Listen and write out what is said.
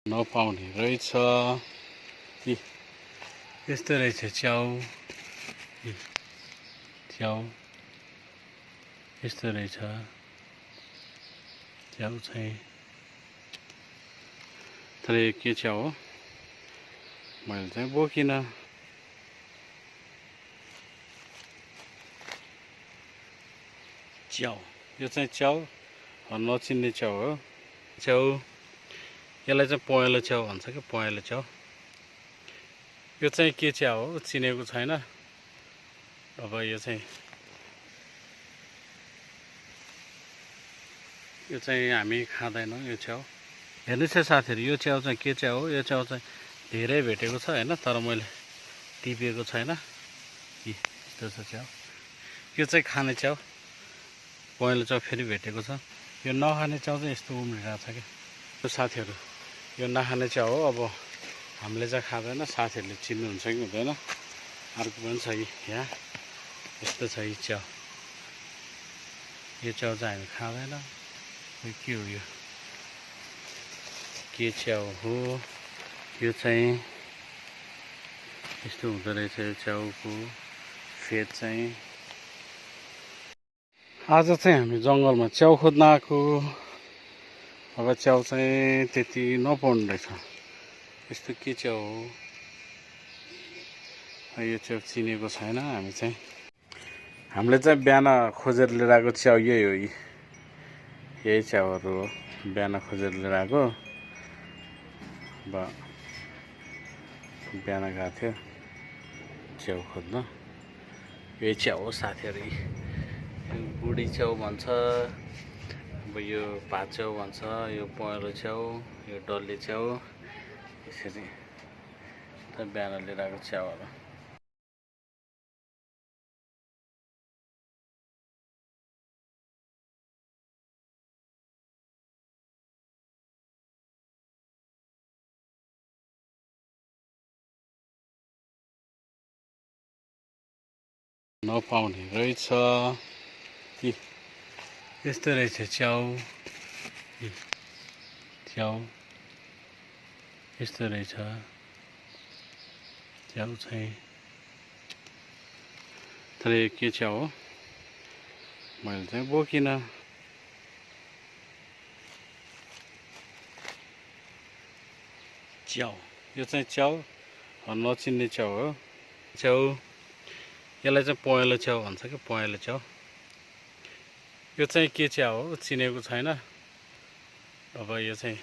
नपाउने रहेछ। यस्तो रहेछ च्याउ। च्याउ यस्तो रहेछ च्याउ चाहिँ। तर यो के च्याउ हो मैले चाहिँ बोकिनँ। च्याउ यो चाहिँ च्याउ नचिन्ने च्याउ हो। च्याउ यसलाई चाहिँ पहेँलो च्याउ भन्छ कि पहेँलो च्याउ। यो चाहिँ के च्याउ हो चिनेको छैन। अब यो चाहिँ हामी खाँदैनौँ यो च्याउ। हेर्नुहोस् है साथीहरू, यो च्याउ चाहिँ के च्याउ हो। यो च्याउ चाहिँ धेरै भेटेको छ होइन, तर मैले टिपेको छैन। यस्तो छ च्याउ। यो चाहिँ खाने च्याउ। पहेँलो च्याउ फेरि भेटेको छ। यो नखाने च्याउ चाहिँ यस्तो उम्रिरहेको छ क्या साथीहरू। यो नखाने च्याउ हो। अब हामीले चाहिँ खाँदैन, साथीहरूले चिन्नुहुन्छ कि हुँदैन। अर्को पनि छ यहाँ, यस्तो छ यो च्याउ। यो च्याउ चाहिँ हामी खाँदैन। के हो यो, के च्याउ हो यो चाहिँ। यस्तो हुँदो रहेछ यो च्याउको फेद चाहिँ। आज चाहिँ हामी जङ्गलमा च्याउ खोज्न आएको। अब च्याउ चाहिँ त्यति नपाउने रहेछ। यस्तो के च्याउ हो यो च्याउ चिनेको छैन हामी चाहिँ। हामीले चाहिँ बिहान खोजेर लिएर आएको च्याउ यही हो। यही च्याउहरू हो बिहान खोजेर लिएर आएको। अब बिहान गएको थियो च्याउ खोज्न। यही च्याउ हो साथीहरू। यो बुढी च्याउ भन्छ, अब यो भात च्याउ भन्छ, यो पहेँलो च्याउ, यो डल्ले च्याउ। यसरी बिहान लिएर आएको च्याउहरू। नपाउने रहेछ। यस्तो रहेछ च्याउ। च्याउ यस्तो रहेछ च्याउ चाहिँ। तर यो के च्याउ हो मैले चाहिँ बोकिनँ। च्याउ यो चाहिँ च्याउ नचिन्ने च्याउ हो। च्याउ यसलाई चाहिँ पहेँलो च्याउ भन्छ कि पहेँलो च्याउ। यो चाहिँ के च्याउ हो चिनेको छैन। अब यो चाहिँ